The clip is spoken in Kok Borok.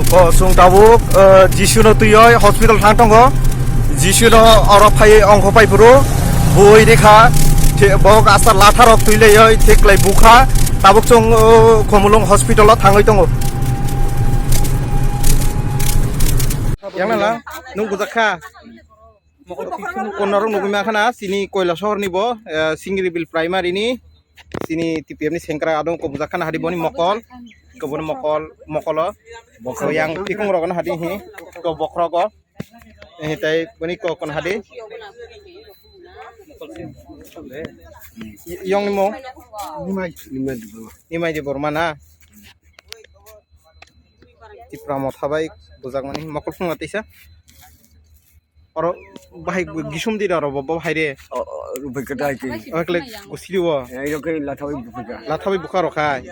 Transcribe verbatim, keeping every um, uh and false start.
O, chwng tabuk, eh, Jisu no twiwi hospital thang tongo. Jisu no oro phai ongkho pai phuru bui rikha. Thik bo asta latha rok twi laiwi thik lai bukha. Tabuk chwng, eh, Khumulwng hospital o thangwi tongo. Yang nang lang, nung bujak kha? Mokol kunu rok nugwi mankha na, chini Koilasohor ni bo, eh, Singribil Primary ni, chini T P F ni sengkrak adong kobojak khana hadi boni mokol, koboni mokol, mokolo. Bokhorok. Yang tikung rok na hadi hi, ko bokhorok o. Eh, tai boni ko kon hadi. Yong ni mo? Nimai. Nimai di Borma. Nimai di Borma na. Tipra motha bai bujak mani mokol phunga tisa. Oro bahai gisum di oro bo, bo hai re. O, o, rupai kata hai ke. Oro kle gusiri bo. Ya, iro ke lathawi bupika. Lathawi buka ro khai.